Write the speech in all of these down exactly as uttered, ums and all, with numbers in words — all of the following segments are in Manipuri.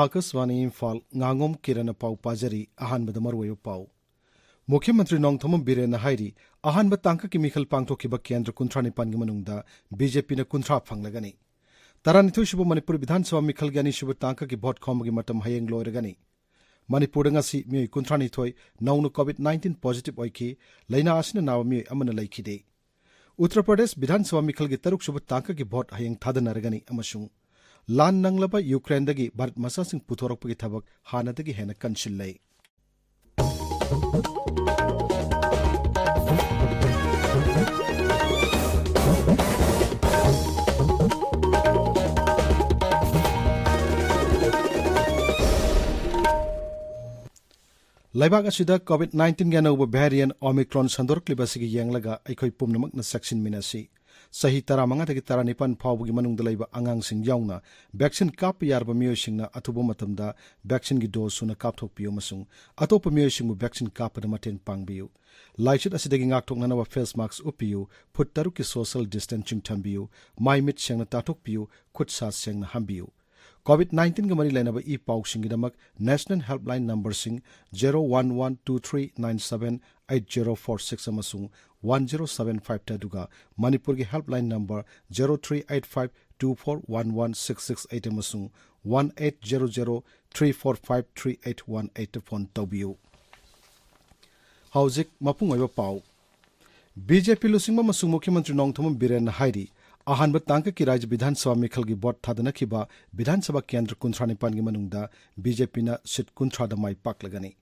ꯑꯥꯀꯥꯁꯕꯥꯅꯤ ꯏꯝꯐꯥꯜ, ꯉꯥꯉꯣꯝ ꯀꯤꯔꯟꯅ ꯄꯥꯎ ꯄꯥꯖꯔꯤ꯫ ꯑꯍꯥꯟꯕꯗ ꯃꯔꯨꯑꯣꯏꯕ ꯄꯥꯎ꯫ ꯃꯨꯈ꯭ꯌ ꯃꯟꯇ꯭ꯔꯤ ꯅꯣꯡꯊꯣꯝꯕꯝ ꯕꯤꯔꯦꯟꯅ ꯍꯥꯏꯔꯤ, ꯑꯍꯥꯟꯕ ꯇꯥꯡꯀꯛꯀꯤ ꯃꯤꯈꯜ ꯄꯥꯡꯊꯣꯛꯈꯤꯕ ꯀꯦꯟꯗ꯭ꯔ ꯀꯨꯟꯊ꯭ꯔꯥ ꯅꯤꯄꯥꯟꯒꯤ ꯃꯅꯨꯡꯗ ꯕꯤ ꯖꯦ ꯄꯤꯅ ꯀꯨꯟꯊ꯭ꯔꯥ ꯐꯪꯂꯒꯅꯤ꯫ ꯇꯔꯥꯅꯤꯊꯣꯏ ꯁꯨꯕ ꯃꯅꯤꯄꯨꯔ ꯕꯤꯙꯥꯟ ꯁꯚꯥ ꯃꯤꯈꯜꯒꯤ ꯑꯅꯤꯁꯨꯕ ꯇꯥꯡꯀꯛꯀꯤ ꯚꯣꯠ ꯈꯣꯝꯕꯒꯤ ꯃꯇꯝ ꯍꯌꯦꯡ ꯂꯣꯏꯔꯒꯅꯤ꯫ ꯃꯅꯤꯄꯨꯔꯗ ꯉꯁꯤ ꯃꯤꯑꯣꯏ ꯀꯨꯟꯊ꯭ꯔꯥꯅꯤꯊꯣꯏ ꯅꯧꯅ ꯀꯣꯚꯤꯗ ꯅꯥꯏꯟꯇꯤꯟ ꯄꯣꯖꯤꯇꯤꯚ ꯑꯣꯏꯈꯤ꯫ ꯂꯥꯏꯅꯥ ꯑꯁꯤꯅ ꯅꯥꯕ ꯃꯤꯑꯣꯏ ꯑꯃꯅ ꯂꯩꯈꯤꯗꯦ꯫ ꯎꯠꯇꯔ ꯄ꯭ꯔꯗꯦꯁ ꯕꯤꯙꯥꯟ ꯁꯚꯥ ꯃꯤꯈꯜꯒꯤ ꯇꯔꯨꯛꯁꯨꯕ ꯇꯥꯡꯀꯛꯀꯤ ꯚꯣꯠ ꯍꯌꯦꯡ ꯊꯥꯗꯅꯔꯒꯅꯤ ꯑꯃꯁꯨꯡ ꯂꯥꯟ ꯅꯪꯂꯕ ꯌꯨꯀ꯭ꯔꯦꯟꯗꯒꯤ ꯚꯥꯔꯠ ꯃꯆꯥꯁꯤꯡ ꯄꯨꯊꯣꯔꯛꯄꯒꯤ ꯊꯕꯛ ꯍꯥꯟꯅꯗꯒꯤ ꯍꯦꯟꯅ ꯀꯟꯁꯤꯜꯂꯦ꯫ ꯂꯩꯕꯥꯛ ꯑꯁꯤꯗ ꯀꯣꯚꯤꯗ ꯅꯥꯏꯟꯇꯤꯟꯒꯤ ꯑꯅꯧꯕ ꯚꯦꯔꯤꯌꯦꯟꯠ ꯑꯣꯃꯤꯀ꯭ꯔꯣꯟ ꯁꯟꯗꯣꯔꯛꯂꯤꯕ ꯑꯁꯤꯒꯤ ꯌꯦꯡꯂꯒ ꯑꯩꯈꯣꯏ ꯄꯨꯝꯅꯃꯛꯅ ꯆꯦꯛꯁꯤꯟꯃꯤꯟꯅꯁꯤ꯫ ꯆꯍꯤ ꯇꯔꯥꯃꯉꯥꯗꯒꯤ ꯇꯔꯥꯅꯤꯄꯥꯟ ꯐꯥꯎꯕꯒꯤ ꯃꯅꯨꯡꯗ ꯂꯩꯕ ꯑꯉꯥꯡꯁꯤꯡ ꯌꯥꯎꯅ ꯚꯦꯛꯁꯤꯟ ꯀꯥꯞꯄ ꯌꯥꯔꯕ ꯃꯤꯑꯣꯏꯁꯤꯡꯅ ꯑꯊꯨꯕ ꯃꯇꯝꯗ ꯚꯦꯛꯁꯤꯟꯒꯤ ꯗꯣꯖ ꯁꯨꯅ ꯀꯥꯞꯊꯣꯛꯄꯤꯌꯨ ꯑꯃꯁꯨꯡ ꯑꯇꯣꯞꯄ ꯃꯤꯑꯣꯏꯁꯤꯡꯕꯨ ꯚꯦꯛꯁꯤꯟ ꯀꯥꯞꯄꯗ ꯃꯇꯦꯡ ꯄꯥꯡꯕꯤꯌꯨ꯫ ꯂꯥꯏꯆꯠ ꯑꯁꯤꯗꯒꯤ ꯉꯥꯛꯊꯣꯛꯅꯅꯕ ꯐꯦꯁ ꯃꯥꯁꯛ ꯎꯞꯄꯤꯌꯨ, ꯐꯨꯠ ꯇꯔꯨꯛꯀꯤ ꯁꯣꯁꯤꯌꯦꯜ ꯗꯤꯁꯇꯦꯟꯁꯤꯡ ꯊꯝꯕꯤꯌꯨ, ꯃꯥꯏ ꯃꯤꯠ ꯁꯦꯡꯅ ꯇꯥꯊꯣꯛꯄꯤꯌꯨ, ꯈꯨꯠ ꯁꯥ ꯁꯦꯡꯅ ꯍꯥꯝꯕꯤꯌꯨ꯫ ꯀꯣꯚꯤꯗ ꯅꯥꯏꯟꯇꯤꯟꯒ ꯃꯔꯤ ꯂꯩꯅꯕ ꯏ ꯄꯥꯎꯁꯤꯡꯒꯤꯗꯃꯛ national helpline numbers zero one one two three nine seven eight zero four six ꯑꯃꯁꯨꯡ ꯋꯥꯟ ꯖꯦꯔꯣ ꯁꯚꯦꯟ ꯐꯥꯏꯚꯇ, ꯑꯗꯨꯒ ꯃꯅꯤꯄꯨꯔꯒꯤ helpline number zero three eight five two four one one six six eight ꯑꯃꯁꯨꯡ one eight zero zero three four five three eight one ꯑꯩꯠꯇ ꯐꯣꯟ ꯇꯧꯕꯤꯌꯨ꯫ ꯍꯧꯖꯤꯛ ꯃꯄꯨꯡ ꯑꯣꯏꯕ ꯄꯥꯎ꯫ ꯕꯤ ꯖꯦ ꯄꯤ ꯂꯨꯆꯤꯡꯕ ꯑꯃꯁꯨꯡ ꯃꯨꯈ꯭ꯌ ꯃꯟꯇ꯭ꯔꯤ ꯅꯣꯡꯊꯣꯝꯕꯝ ꯕꯤꯔꯦꯟꯅ ꯍꯥꯏꯔꯤ, ꯑꯍꯥꯟꯕ ꯇꯥꯡꯀꯛꯀꯤ ꯔꯥꯖ꯭ꯌ ꯕꯤꯙꯥꯟ ꯁꯚꯥ ꯃꯤꯈꯜꯒꯤ ꯚꯣꯠ ꯊꯥꯗꯅꯈꯤꯕ ꯕꯤꯙꯥꯟ ꯁꯚꯥ ꯀꯦꯟꯗ꯭ꯔ ꯀꯨꯟꯊ꯭ꯔꯥ ꯅꯤꯄꯥꯟꯒꯤ ꯃꯅꯨꯡꯗ ꯕꯤ ꯖꯦ ꯄꯤꯅ ꯁꯤꯠ ꯀꯨꯟꯊ꯭ꯔꯥꯗ ꯃꯥꯏ ꯄꯥꯛꯂꯒꯅꯤ꯫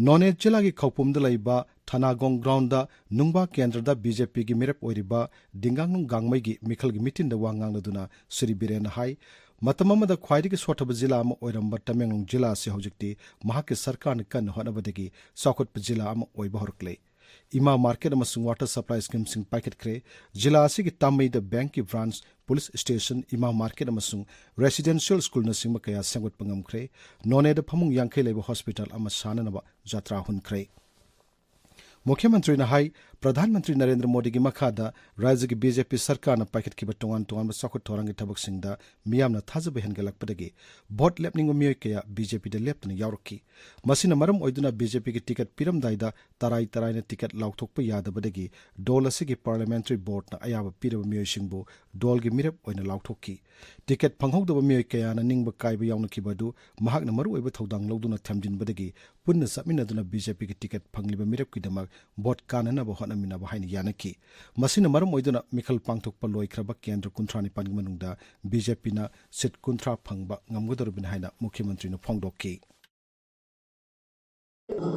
ꯅꯣꯅꯦ ꯖꯤꯂꯥꯒꯤ ꯈꯧꯄꯨꯝꯗ ꯂꯩꯕ ꯊꯅꯥꯒꯣꯡ ꯒ꯭ꯔꯥꯎꯟꯗ ꯅꯨꯡꯕꯥ ꯀꯦꯟꯗ꯭ꯔꯗ ꯕꯤ ꯖꯦ ꯄꯤꯒꯤ ꯃꯤꯔꯦꯞ ꯑꯣꯏꯔꯤꯕ ꯗꯤꯡꯒꯥꯡꯅꯨꯡ ꯒꯥꯡꯃꯩꯒꯤ ꯃꯤꯈꯜꯒꯤ ꯃꯤꯇꯤꯟꯗ ꯋꯥ ꯉꯥꯡꯂꯗꯨꯅ ꯁ꯭ꯔꯤ ꯕꯤꯔꯦꯟꯅ ꯍꯥꯏ, ꯃꯇꯝ ꯑꯃꯗ ꯈ꯭ꯋꯥꯏꯗꯒꯤ ꯁꯣꯠꯊꯕ ꯖꯤꯂꯥ ꯑꯃ ꯑꯣꯏꯔꯝꯕ ꯇꯃꯦꯡꯂꯣꯡ ꯖꯤꯂꯥ ꯑꯁꯤ ꯍꯧꯖꯤꯛꯇꯤ ꯃꯍꯥꯛꯀꯤ ꯁꯔꯀꯥꯔꯅ ꯀꯟꯅ ꯍꯣꯠꯅꯕꯗꯒꯤ ꯆꯥꯎꯈꯠꯄ ꯖꯤꯂꯥ ꯑꯃ ꯑꯣꯏꯕ ꯍꯧꯔꯛꯂꯦ꯫ ꯏꯃꯥ ꯃꯥꯔꯀꯦꯠ ꯑꯃꯁꯨꯡ ꯋꯥꯇꯔ ꯁꯄ꯭ꯂꯥꯏ ꯁ꯭ꯀꯤꯝꯁꯤꯡ ꯄꯥꯏꯈꯠꯈ꯭ꯔꯦ꯫ ꯖꯤꯂꯥ ꯑꯁꯤꯒꯤ ꯇꯥꯃꯩꯗ ꯕꯦꯡꯛꯀꯤ ꯕ꯭ꯔꯥꯟꯆ, ꯄꯨꯂꯤꯁ ꯁ꯭ꯇꯦꯁꯟ, ꯏꯃꯥ ꯃꯥꯔꯀꯦꯠ ꯑꯃꯁꯨꯡ ꯔꯦꯁꯤꯗꯦꯟꯁꯤꯌꯦꯜ ꯁ꯭ꯀꯨꯜꯅꯆꯤꯡꯕ ꯀꯌꯥ ꯁꯦꯝꯒꯠꯄ ꯉꯝꯈ꯭ꯔꯦ꯫ ꯅꯣꯅꯦꯗ ꯐꯃꯨꯡ ꯌꯥꯡꯈꯩ ꯂꯩꯕ ꯍꯣꯁꯄꯤꯇꯥꯜ ꯑꯃ ꯁꯥꯅꯅꯕ ꯖꯇ꯭ꯔꯥ ꯍꯨꯟꯈ꯭ꯔꯦ꯫ ꯃꯨꯈ꯭ꯌ ꯃꯟꯇ꯭ꯔꯤꯅ ꯍꯥꯏ, ꯄ꯭ꯔꯙꯥꯟ ꯃꯟꯇ꯭ꯔꯤ ꯅꯔꯦꯟꯗ꯭ꯔ ꯃꯣꯗꯤꯒꯤ ꯃꯈꯥꯗ ꯔꯥꯖ꯭ꯌꯒꯤ ꯕꯤ ꯖꯦ ꯄꯤ ꯁꯔꯀꯥꯔꯅ ꯄꯥꯏꯈꯠꯈꯤꯕ ꯇꯣꯉꯥꯟ ꯇꯣꯉꯥꯟꯕ ꯆꯥꯎꯈꯠ ꯊꯧꯔꯥꯡꯒꯤ ꯊꯕꯛꯁꯤꯡꯗ ꯃꯤꯌꯥꯝꯅ ꯊꯥꯖꯕ ꯍꯦꯟꯒꯠꯂꯛꯄꯗꯒꯤ ꯚꯣꯠ ꯂꯦꯞꯅꯤꯡꯕ ꯃꯤꯑꯣꯏ ꯀꯌꯥ ꯕꯤ ꯖꯦ ꯄꯤꯗ ꯂꯦꯞꯇꯅ ꯌꯥꯎꯔꯛꯈꯤ꯫ ꯃꯁꯤꯅ ꯃꯔꯝ ꯑꯣꯏꯗꯨꯅ ꯕꯤ ꯖꯦ ꯄꯤꯒꯤ ꯇꯤꯀꯦꯠ ꯄꯤꯔꯝꯗꯥꯏꯗ ꯇꯔꯥꯏ ꯇꯔꯥꯏꯅ ꯇꯤꯀꯦꯠ ꯂꯥꯎꯊꯣꯛꯄ ꯌꯥꯗꯕꯗꯒꯤ ꯗꯣꯜ ꯑꯁꯤꯒꯤ ꯄꯥꯔꯂꯤꯌꯥꯃꯦꯟꯇꯔꯤ ꯕꯣꯔꯗꯅ ꯑꯌꯥꯕ ꯄꯤꯔꯕ ꯃꯤꯑꯣꯏꯁꯤꯡꯕꯨ ꯗꯣꯜꯒꯤ ꯃꯤꯔꯦꯞ ꯑꯣꯏꯅ ꯂꯥꯎꯊꯣꯛꯈꯤ꯫ ꯇꯤꯀꯦꯠ ꯐꯪꯍꯧꯗꯕ ꯃꯤꯑꯣꯏ ꯀꯌꯥꯅ ꯅꯤꯡꯕ ꯀꯥꯏꯕ ꯌꯥꯎꯅꯈꯤꯕ ꯑꯗꯨ ꯃꯍꯥꯛꯅ ꯃꯔꯨꯑꯣꯏꯕ ꯊꯧꯗꯥꯡ ꯂꯧꯗꯨꯅ ꯊꯦꯝꯖꯤꯟꯕꯗꯒꯤ ꯄꯨꯟꯅ ꯆꯠꯃꯤꯟꯅꯗꯨꯅ ꯕꯤ ꯖꯦ ꯄꯤꯒꯤ ꯇꯤꯀꯦꯠ ꯐꯪꯂꯤꯕ ꯃꯤꯔꯦꯞꯀꯤꯗꯃꯛ ꯚꯣꯠ ꯀꯥꯟꯅꯅꯕ ꯍꯣꯠꯅꯃꯤꯟꯅꯕ ꯍꯥꯏꯅ ꯌꯥꯅꯈꯤ꯫ ꯃꯁꯤꯅ ꯃꯔꯝ ꯑꯣꯏꯗꯨꯅ ꯃꯤꯈꯜ ꯄꯥꯡꯊꯣꯛꯄ ꯂꯣꯏꯈ꯭ꯔꯕ ꯀꯦꯟꯗ꯭ꯔ ꯀꯨꯟꯊ꯭ꯔꯥ ꯅꯤꯄꯥꯟꯒꯤ ꯃꯅꯨꯡꯗ ꯕꯤ ꯖꯦ ꯄꯤꯅ ꯁꯤꯠ ꯀꯨꯟꯊ꯭ꯔꯥ ꯐꯪꯕ ꯉꯝꯒꯗꯧꯔꯤꯕꯅꯤ ꯍꯥꯏꯅ ꯃꯨꯈ꯭ꯌ ꯃꯟꯇ꯭ꯔꯤꯅ ꯐꯣꯡꯗꯣꯛꯈꯤ꯫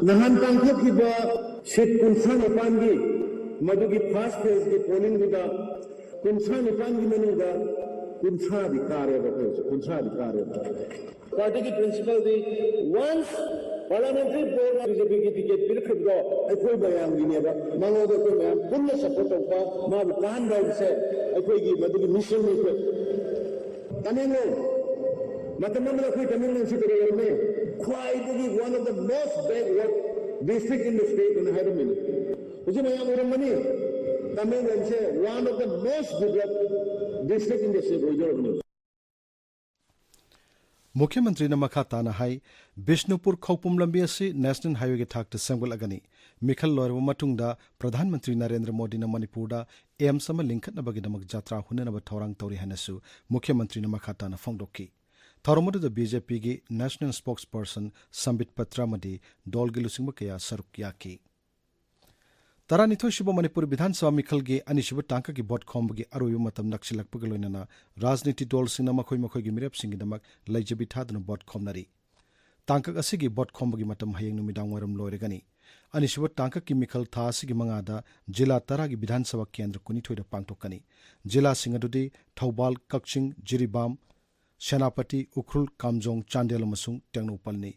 ꯅꯍꯥꯟ ꯄꯥꯡꯊꯣꯛꯈꯤꯕ ꯁꯤꯠ ꯀꯨꯟꯊ꯭ꯔꯥ ꯅꯤꯄꯥꯟꯒꯤ ꯃꯗꯨꯒꯤ ꯐꯥꯔꯁ ꯐꯦꯖꯀꯤ ꯄꯣꯂꯤꯡꯗꯨꯗ ꯀꯨꯟꯊ꯭ꯔꯥ ꯅꯤꯄꯥꯟꯒꯤ ꯃꯅꯨꯡꯗ ꯀꯨꯟꯊ꯭ꯔꯥꯗꯤ ꯀꯥꯔꯦꯕ, ꯑꯩꯈꯣꯏ ꯍꯧꯖꯤꯛ ꯀꯨꯟꯊ꯭ꯔꯥꯗꯤ ꯀꯥꯔꯦꯕ꯫ ꯄꯥꯔꯇꯤꯒꯤ ꯄ꯭ꯔꯤꯟꯁꯤꯄꯜꯗꯤ, ꯋꯥꯟꯁ ꯄꯥꯔꯂꯤꯌꯥꯃꯦꯟꯇꯔꯤ ꯕꯣꯔꯗꯅ ꯕꯤ ꯖꯦ ꯄꯤꯒꯤ ꯇꯤꯀꯦꯠ ꯄꯤꯔꯛꯈꯤꯕꯗꯣ ꯑꯩꯈꯣꯏ ꯃꯌꯥꯝꯒꯤꯅꯦꯕ꯫ ꯃꯉꯣꯟꯗ ꯑꯩꯈꯣꯏ ꯃꯌꯥꯝ ꯄꯨꯟꯅ ꯁꯄꯣꯔꯠ ꯇꯧꯕ, ꯃꯥꯕꯨ ꯀꯥꯍꯟꯕ ꯍꯥꯏꯕꯁꯦ ꯑꯩꯈꯣꯏꯒꯤ ꯃꯗꯨꯒꯤ ꯃꯤꯁꯟꯅꯤ ꯑꯩꯈꯣꯏ꯫ ꯇꯃꯦꯡꯂꯣꯡ, ꯃꯇꯝ ꯑꯃꯗ ꯑꯩꯈꯣꯏ ꯇꯃꯦꯡꯂꯣꯡꯁꯤ ꯀꯔꯤ ꯑꯣꯏꯔꯝꯃꯤ? ꯈ꯭ꯋꯥꯏꯗꯒꯤ one of the most backward district in the state ꯑꯅ ꯍꯥꯏꯔꯝꯃꯤꯅꯤ꯫ ꯍꯧꯖꯤꯛ ꯃꯌꯥꯝ ꯎꯔꯝꯃꯅꯤ, ꯇꯃꯦꯡꯂꯣꯡꯁꯦ one of the most developed district in the state ꯑꯣꯏꯗꯧꯔꯕꯅꯤ꯫ ꯃꯨꯈ꯭ꯌ ꯃꯟꯇ꯭ꯔꯤꯅ ꯃꯈꯥ ꯇꯥꯅ ꯍꯥꯏ, ꯕꯤꯁꯅꯨꯄꯨꯔ ꯈꯧꯄꯨꯝ ꯂꯝꯕꯤ ꯑꯁꯤ ꯅꯦꯁꯅꯦꯜ ꯍꯥꯏꯋꯦꯒꯤ ꯊꯥꯛꯇ ꯁꯦꯝꯒꯠꯂꯒꯅꯤ꯫ ꯃꯤꯈꯜ ꯂꯣꯏꯔꯕ ꯃꯇꯨꯡꯗ ꯄ꯭ꯔꯙꯥꯟ ꯃꯟꯇ꯭ꯔꯤ ꯅꯔꯦꯟꯗ꯭ꯔ ꯃꯣꯗꯤꯅ ꯃꯅꯤꯄꯨꯔꯗ ꯑꯦꯝꯁ ꯑꯃ ꯂꯤꯡꯈꯠꯅꯕꯒꯤꯗꯃꯛ ꯖꯇ꯭ꯔꯥ ꯍꯨꯟꯅꯅꯕ ꯊꯧꯔꯥꯡ ꯇꯧꯔꯤ ꯍꯥꯏꯅꯁꯨ ꯃꯨꯈ꯭ꯌ ꯃꯟꯇ꯭ꯔꯤꯅ ꯃꯈꯥ ꯇꯥꯅ ꯐꯣꯡꯗꯣꯛꯈꯤ꯫ ꯊꯧꯔꯝ ꯑꯗꯨꯗ ꯕꯤ ꯖꯦ ꯄꯤꯒꯤ ꯅꯦꯁꯅꯦꯜ ꯁ꯭ꯄꯣꯛꯁ ꯄꯔꯁꯟ ꯁꯝꯕꯤꯠ ꯄꯇ꯭ꯔ ꯑꯃꯗꯤ ꯗꯣꯜꯒꯤ ꯂꯨꯆꯤꯡꯕ ꯀꯌꯥ ꯁꯔꯨꯛ ꯌꯥꯈꯤ꯫ ꯇꯔꯥꯅꯤꯊꯣꯏ ꯁꯨꯕ ꯃꯅꯤꯄꯨꯔ ꯕꯤꯙꯥꯟ ꯁꯚꯥ ꯃꯤꯈꯜꯒꯤ ꯑꯅꯤꯁꯨꯕ ꯇꯥꯡꯀꯛꯀꯤ ꯚꯣꯠ ꯈꯣꯝꯕꯒꯤ ꯑꯔꯣꯏꯕ ꯃꯇꯝ ꯅꯛꯁꯤꯜꯂꯛꯄꯒ ꯂꯣꯏꯅꯅ ꯔꯥꯖꯅꯤꯇꯤ ꯗꯣꯜꯁꯤꯡꯅ ꯃꯈꯣꯏ ꯃꯈꯣꯏꯒꯤ ꯃꯤꯔꯦꯞꯁꯤꯡꯒꯤꯗꯃꯛ ꯂꯩꯖꯕꯤ ꯊꯥꯗꯨꯅ ꯚꯣꯠ ꯈꯣꯝꯅꯔꯤ꯫ ꯇꯥꯡꯀꯛ ꯑꯁꯤꯒꯤ ꯚꯣꯠ ꯈꯣꯝꯕꯒꯤ ꯃꯇꯝ ꯍꯌꯦꯡ ꯅꯨꯃꯤꯗꯥꯡ ꯋꯥꯏꯔꯝ ꯂꯣꯏꯔꯒꯅꯤ꯫ ꯑꯅꯤꯁꯨꯕ ꯇꯥꯡꯀꯛꯀꯤ ꯃꯤꯈꯜ ꯊꯥ ꯑꯁꯤꯒꯤ ꯃꯉꯥꯗ ꯖꯤꯂꯥ ꯇꯔꯥꯒꯤ ꯕꯤꯙꯥꯟ ꯁꯚꯥ ꯀꯦꯟꯗ꯭ꯔ ꯀꯨꯟꯅꯤꯊꯣꯏꯗ ꯄꯥꯡꯊꯣꯛꯀꯅꯤ꯫ ꯖꯤꯂꯥꯁꯤꯡ ꯑꯗꯨꯗꯤ ꯊꯧꯕꯥꯜ, ꯀꯛꯆꯤꯡ, ꯖꯤꯔꯤꯕꯥꯝ, ꯁꯦꯅꯥꯄꯇꯤ, ꯎꯈ꯭ꯔꯨꯜ, ꯀꯥꯝꯖꯣꯡ, ꯆꯥꯟꯗꯦꯜ ꯑꯃꯁꯨꯡ ꯇꯦꯡꯅꯧꯄꯜꯅꯤ꯫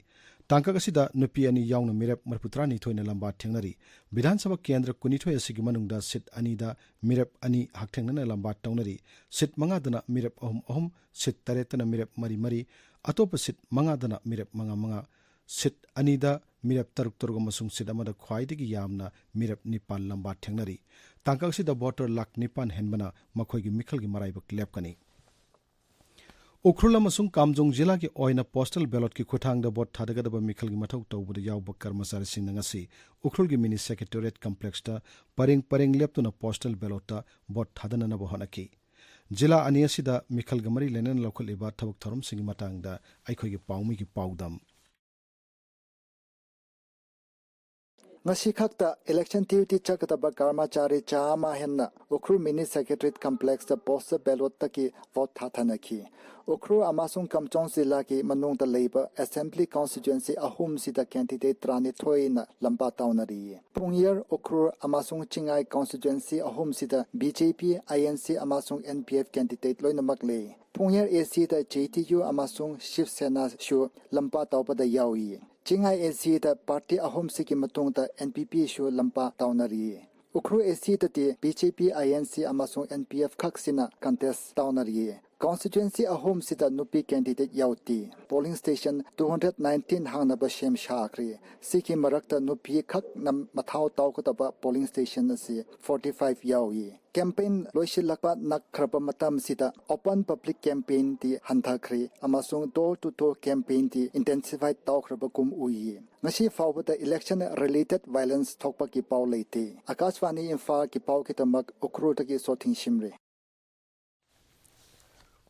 ꯇꯥꯡꯀꯛ ꯑꯁꯤꯗ ꯅꯨꯄꯤ ꯑꯅꯤ ꯌꯥꯎꯅ ꯃꯤꯔꯦꯞ ꯃꯔꯤꯐꯨꯇꯔꯥꯅꯤꯊꯣꯏꯅ ꯂꯝꯕꯥ ꯊꯦꯡꯅꯔꯤ꯫ ꯕꯤꯙꯥꯟ ꯁꯚꯥ ꯀꯦꯟꯗ꯭ꯔ ꯀꯨꯟꯅꯤꯊꯣꯏ ꯑꯁꯤꯒꯤ ꯃꯅꯨꯡꯗ ꯁꯤꯠ ꯑꯅꯤꯗ ꯃꯤꯔꯦꯞ ꯑꯅꯤ ꯍꯛꯊꯦꯡꯅꯅ ꯂꯝꯕꯥ ꯇꯧꯅꯔꯤ꯫ ꯁꯤꯠ ꯃꯉꯥꯗꯅ ꯃꯤꯔꯦꯞ ꯑꯍꯨꯝ ꯑꯍꯨꯝ, ꯁꯤꯠ ꯇꯔꯦꯠꯇꯅ ꯃꯤꯔꯦꯞ ꯃꯔꯤ ꯃꯔꯤ, ꯑꯇꯣꯞꯄ ꯁꯤꯠ ꯃꯉꯥꯗꯅ ꯃꯤꯔꯦꯞ ꯃꯉꯥ ꯃꯉꯥ꯫ ꯁꯤꯠ ꯑꯅꯤꯗ ꯃꯤꯔꯦꯞ ꯇꯔꯨꯛ ꯇꯔꯨꯛ ꯑꯃꯁꯨꯡ ꯁꯤꯠ ꯑꯃꯗ ꯈ꯭ꯋꯥꯏꯗꯒꯤ ꯌꯥꯝꯅ ꯃꯤꯔꯦꯞ ꯅꯤꯄꯥꯟ ꯂꯝꯕꯥ ꯊꯦꯡꯅꯔꯤ꯫ ꯇꯥꯡꯀꯛ ꯑꯁꯤꯗ ꯚꯣꯇꯔ ꯂꯥꯈ ꯅꯤꯄꯥꯟ ꯍꯦꯟꯕꯅ ꯃꯈꯣꯏꯒꯤ ꯃꯤꯈꯜꯒꯤ ꯃꯔꯥꯏꯕꯛ ꯂꯦꯞꯀꯅꯤ꯫ ꯎꯈ꯭ꯔꯨꯜ ꯑꯃꯁꯨꯡ ꯀꯥꯝꯖꯣꯡ ꯖꯤꯂꯥꯒꯤ ꯑꯣꯏꯅ ꯄꯣꯁꯇꯦꯜ ꯕꯦꯂꯣꯠꯀꯤ ꯈꯨꯠꯊꯥꯡꯗ ꯚꯣꯠ ꯊꯥꯗꯒꯗꯕ ꯃꯤꯈꯜꯒꯤ ꯃꯊꯧ ꯇꯧꯕꯗ ꯌꯥꯎꯕ ꯀꯔꯃꯆꯥꯔꯤꯁꯤꯡꯅ ꯉꯁꯤ ꯎꯈ꯭ꯔꯨꯜꯒꯤ ꯃꯤꯅꯤ ꯁꯦꯀ꯭ꯔꯦꯇꯦꯔꯤꯌꯦꯠ ꯀꯝꯄ꯭ꯂꯦꯛꯁꯇ ꯄꯔꯦꯡ ꯄꯔꯦꯡ ꯂꯦꯞꯇꯨꯅ ꯄꯣꯁꯇꯦꯜ ꯕꯦꯂꯣꯠꯇ ꯚꯣꯠ ꯊꯥꯗꯅꯅꯕ ꯍꯣꯠꯅꯈꯤ꯫ ꯖꯤꯂꯥ ꯑꯅꯤ ꯑꯁꯤꯗ ꯃꯤꯈꯜꯒ ꯃꯔꯤ ꯂꯩꯅꯅ ꯂꯧꯈꯠꯂꯤꯕ ꯊꯕꯛ ꯊꯧꯔꯝꯁꯤꯡꯒꯤ ꯃꯇꯥꯡꯗ ꯑꯩꯈꯣꯏꯒꯤ ꯄꯥꯎꯃꯤꯒꯤ ꯄꯥꯎꯗꯝ꯫ ꯉꯁꯤ ꯈꯛꯇ ꯏꯂꯦꯛꯁꯟ ꯗ꯭ꯌꯨꯇꯤ ꯆꯠꯀꯗꯕ ꯀꯔꯃꯆꯥꯔꯤ ꯆꯥꯝꯃ ꯍꯦꯟꯅ ꯎꯈ꯭ꯔꯨꯜ ꯃꯤꯅꯤ ꯁꯦꯀ꯭ꯔꯦꯇꯦꯔꯤꯌꯦꯠ ꯀꯝꯄ꯭ꯂꯦꯛꯁꯇ ꯄꯣꯁꯇꯦꯜ ꯕꯦꯂꯣꯠꯇꯒꯤ ꯚꯣꯠ ꯊꯥꯊꯅꯈꯤ꯫ ꯎꯈ꯭ꯔꯨꯜ ꯑꯃꯁꯨꯡ ꯀꯥꯝꯖꯣꯡ ꯖꯤꯂꯥꯒꯤ ꯃꯅꯨꯡꯗ ꯂꯩꯕ ꯑꯦꯁꯦꯝꯕ꯭ꯂꯤ ꯀꯟꯁꯇꯤꯇ꯭ꯋꯦꯟꯁꯤ ꯑꯍꯨꯝꯁꯤꯗ ꯀꯦꯟꯗꯤꯗꯦꯠ ꯇꯔꯥꯅꯤꯊꯣꯏꯅ ꯂꯝꯕꯥ ꯇꯧꯅꯔꯤ꯫ ꯄꯨꯡꯌꯦꯔ, ꯎꯈ꯭ꯔꯨꯜ ꯑꯃꯁꯨꯡ ꯆꯤꯡꯉꯥꯏ ꯀꯟꯁꯇꯤꯇ꯭ꯋꯦꯟꯁꯤ ꯑꯍꯨꯝꯁꯤꯗ ꯕꯤ ꯖꯦ ꯄꯤ, ꯑꯥꯏ ꯑꯦꯟ ꯁꯤ ꯑꯃꯁꯨꯡ ꯑꯦꯟ ꯄꯤ ꯑꯦꯐ ꯀꯦꯟꯗꯤꯗꯦꯠ ꯂꯣꯏꯅꯃꯛ ꯂꯩ꯫ ꯄꯨꯡꯌꯦꯔ ꯑꯦ ꯁꯤꯗ ꯖꯦ ꯗꯤ ꯌꯨ ꯑꯃꯁꯨꯡ ꯁꯤꯕ ꯁꯦꯅꯥꯁꯨ ꯂꯝꯕꯥ ꯇꯧꯕꯗ ꯌꯥꯎꯏ꯫ ꯆꯤꯡꯉꯥꯏ ꯑꯦ ꯁꯤꯗ ꯄꯥꯔꯇꯤ ꯑꯍꯨꯝꯁꯤꯒꯤ ꯃꯇꯨꯡꯗ ꯑꯦꯟ ꯄꯤ ꯄꯤꯁꯨ ꯂꯝꯕꯥ ꯇꯧꯅꯔꯤ꯫ ꯎꯈ꯭ꯔꯨꯜ ꯑꯦ ꯁꯤꯗꯗꯤ ꯕꯤ ꯖꯦ ꯄꯤ, ꯑꯥꯏ ꯑꯦꯟ ꯁꯤ ꯑꯃꯁꯨꯡ ꯑꯦꯟ ꯄꯤ ꯑꯦꯐ ꯈꯛꯁꯤꯅ ꯀꯟꯇꯦꯁ ꯇꯧꯅꯔꯤ꯫ ꯀꯟꯁꯇꯤꯇ꯭ꯋꯦꯟꯁꯤ ꯑꯍꯨꯝꯁꯤꯗ ꯅꯨꯄꯤ ꯀꯦꯟꯗꯤꯗꯦꯠ ꯌꯥꯎꯗꯦ꯫ Polling station two hundred nineteen ꯍꯥꯡꯅꯕ ꯁꯦꯝ ꯁꯥꯈ꯭ꯔꯦ꯫ ꯁꯤꯒꯤ ꯃꯔꯛꯇ ꯅꯨꯄꯤ ꯈꯛꯅ ꯃꯊꯧ ꯇꯧꯒꯗꯕ ꯄꯣꯂꯤꯡ ꯁ꯭ꯇꯦꯁꯟ ꯑꯁꯤ ꯐꯣꯔꯇꯤ ꯐꯥꯏꯚ ꯌꯥꯎꯏ꯫ ꯀꯦꯝꯄꯦꯟ ꯂꯣꯏꯁꯤꯜꯂꯛꯄ ꯅꯛꯈ꯭ꯔꯕ ꯃꯇꯝꯁꯤꯗ ꯑꯣꯄꯟ ꯄꯕ꯭ꯂꯤꯛ ꯀꯦꯝꯄꯦꯟꯗꯤ ꯍꯟꯊꯈ꯭ꯔꯦ ꯑꯃꯁꯨꯡ ꯗꯣꯔ ꯇꯨ ꯗꯣꯔ ꯀꯦꯝꯄꯦꯟꯗꯤ ꯏꯟꯇꯦꯟꯁꯤꯐꯥꯏ ꯇꯧꯈ꯭ꯔꯕꯒꯨꯝ ꯎꯏ꯫ ꯉꯁꯤ ꯐꯥꯎꯕꯗ ꯏꯂꯦꯛꯁꯟ ꯔꯤꯂꯦꯇꯦꯗ ꯚꯥꯏꯂꯦꯟꯁ ꯊꯣꯛꯄꯒꯤ ꯄꯥꯎ ꯂꯩꯇꯦ꯫ ꯑꯥꯀꯥꯁꯕꯥꯅꯤ ꯏꯝꯐꯥꯜꯒꯤ ꯄꯥꯎꯒꯤꯗꯃꯛ ꯎꯈ꯭ꯔꯨꯜꯗꯒꯤ ꯁꯣꯊꯤꯡ ꯁꯤꯝꯔꯦ꯫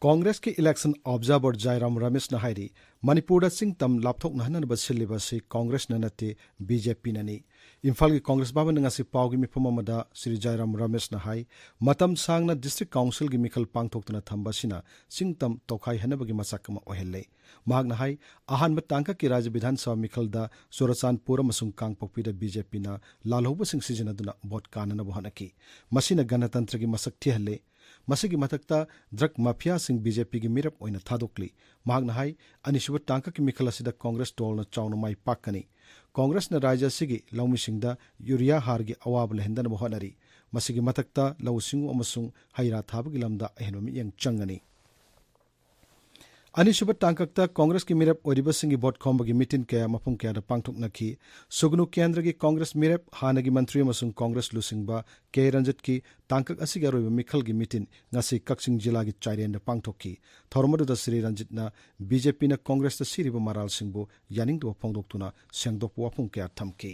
ꯀꯣꯡꯒ꯭ꯔꯦꯁꯀꯤ ꯏꯂꯦꯛꯁꯟ ꯑꯣꯕꯖꯥꯔꯚꯔ ꯖꯥꯏꯔꯥꯝ ꯔꯃꯦꯁꯅ ꯍꯥꯏꯔꯤ, ꯃꯅꯤꯄꯨꯔꯗ ꯆꯤꯡ ꯇꯝ ꯂꯥꯞꯊꯣꯛꯅꯍꯟꯅꯕ ꯁꯤꯜꯂꯤꯕ ꯑꯁꯤ ꯀꯣꯡꯒ꯭ꯔꯦꯁꯅ ꯅꯠꯇꯦ, ꯕꯤ ꯖꯦ ꯄꯤꯅꯅꯤ꯫ ꯏꯝꯐꯥꯜꯒꯤ ꯀꯣꯡꯒ꯭ꯔꯦꯁ ꯚꯕꯟꯗ ꯉꯁꯤ ꯄꯥꯎꯒꯤ ꯃꯤꯐꯝ ꯑꯃꯗ ꯁ꯭ꯔꯤ ꯖꯥꯏꯔꯥꯝ ꯔꯃꯦꯁꯅ ꯍꯥꯏ, ꯃꯇꯝ ꯁꯥꯡꯅ ꯗꯤꯁꯇ꯭ꯔꯤꯛ ꯀꯥꯎꯟꯁꯤꯜꯒꯤ ꯃꯤꯈꯜ ꯄꯥꯡꯊꯣꯛꯇꯨꯅ ꯊꯝꯕ ꯑꯁꯤꯅ ꯆꯤꯡ ꯇꯝ ꯇꯣꯈꯥꯏꯍꯟꯅꯕꯒꯤ ꯃꯁꯛ ꯑꯃ ꯑꯣꯏꯍꯜꯂꯦ꯫ ꯃꯍꯥꯛꯅ ꯍꯥꯏ, ꯑꯍꯥꯟꯕ ꯇꯥꯡꯀꯛꯀꯤ ꯔꯥꯖ꯭ꯌ ꯕꯤꯙꯥꯟ ꯁꯚꯥ ꯃꯤꯈꯜꯗ ꯆꯨꯔꯆꯥꯟꯄꯨꯔ ꯑꯃꯁꯨꯡ ꯀꯥꯡꯄꯣꯛꯄꯤꯗ ꯕꯤ ꯖꯦ ꯄꯤꯅ ꯂꯥꯜꯍꯧꯕꯁꯤꯡ ꯁꯤꯖꯤꯟꯅꯗꯨꯅ ꯚꯣꯠ ꯀꯥꯅꯅꯕ ꯍꯣꯠꯅꯈꯤ꯫ ꯃꯁꯤꯅ ꯒꯅꯇꯟꯇ꯭ꯔꯒꯤ ꯃꯁꯛ ꯊꯤꯍꯜꯂꯦ꯫ ꯃꯁꯤꯒꯤ ꯃꯊꯛꯇ ꯗ꯭ꯔꯒ ꯃꯥꯐꯤꯌꯥꯁꯤꯡ ꯕꯤ ꯖꯦ ꯄꯤꯒꯤ ꯃꯤꯔꯦꯞ ꯑꯣꯏꯅ ꯊꯥꯗꯣꯛꯂꯤ꯫ ꯃꯍꯥꯛꯅ ꯍꯥꯏ, ꯑꯅꯤꯁꯨꯕ ꯇꯥꯡꯀꯛꯀꯤ ꯃꯤꯈꯜ ꯑꯁꯤꯗ ꯀꯣꯡꯒ꯭ꯔꯦꯁ ꯗꯣꯜꯅ ꯆꯥꯎꯅ ꯃꯥꯏ ꯄꯥꯛꯀꯅꯤ꯫ ꯀꯣꯡꯒ꯭ꯔꯦꯁꯅ ꯔꯥꯖ꯭ꯌ ꯑꯁꯤꯒꯤ ꯂꯧꯃꯤꯁꯤꯡꯗ ꯌꯨꯔꯤꯌꯥ ꯍꯥꯔꯒꯤ ꯑꯋꯥꯕ ꯂꯩꯍꯟꯗꯅꯕ ꯍꯣꯠꯅꯔꯤ꯫ ꯃꯁꯤꯒꯤ ꯃꯊꯛꯇ ꯂꯧꯎ ꯁꯤꯡꯎ ꯑꯃꯁꯨꯡ ꯍꯩ ꯔꯥ ꯊꯥꯕꯒꯤ ꯂꯝꯗ ꯑꯍꯦꯟꯕ ꯃꯤꯠꯌꯦꯡ ꯆꯪꯒꯅꯤ꯫ ꯑꯅꯤꯁꯨꯕ ꯇꯥꯡꯀꯛꯇ ꯀꯣꯡꯒ꯭ꯔꯦꯁꯀꯤ ꯃꯤꯔꯦꯞ ꯑꯣꯏꯔꯤꯕꯁꯤꯡꯒꯤ ꯚꯣꯠ ꯈꯣꯝꯕꯒꯤ ꯃꯤꯇꯤꯟ ꯀꯌꯥ ꯃꯐꯝ ꯀꯌꯥꯗ ꯄꯥꯡꯊꯣꯛꯅꯈꯤ꯫ ꯁꯨꯒꯅꯨ ꯀꯦꯟꯗ꯭ꯔꯒꯤ ꯀꯣꯡꯒ꯭ꯔꯦꯁ ꯃꯤꯔꯦꯞ, ꯍꯥꯟꯅꯒꯤ ꯃꯟꯇ꯭ꯔꯤ ꯑꯃꯁꯨꯡ ꯀꯣꯡꯒ꯭ꯔꯦꯁ ꯂꯨꯆꯤꯡꯕ ꯀꯦ ꯔꯟꯖꯤꯠꯀꯤ ꯇꯥꯡꯀꯛ ꯑꯁꯤꯒꯤ ꯑꯔꯣꯏꯕ ꯃꯤꯈꯜꯒꯤ ꯃꯤꯇꯤꯟ ꯉꯁꯤ ꯀꯛꯆꯤꯡ ꯖꯤꯂꯥꯒꯤ ꯆꯥꯏꯔꯦꯟꯗ ꯄꯥꯡꯊꯣꯛꯈꯤ꯫ ꯊꯧꯔꯝ ꯑꯗꯨꯗ ꯁ꯭ꯔꯤ ꯔꯟꯖꯤꯠꯅ ꯕꯤ ꯖꯦ ꯄꯤꯅ ꯀꯣꯡꯒ꯭ꯔꯦꯁꯇ ꯁꯤꯔꯤꯕ ꯃꯔꯥꯜꯁꯤꯡꯕꯨ ꯌꯥꯅꯤꯡꯗꯕ ꯐꯣꯡꯗꯣꯛꯇꯨꯅ ꯁꯦꯡꯗꯣꯛꯄ ꯋꯥꯐꯝ ꯀꯌꯥ ꯊꯝꯈꯤ꯫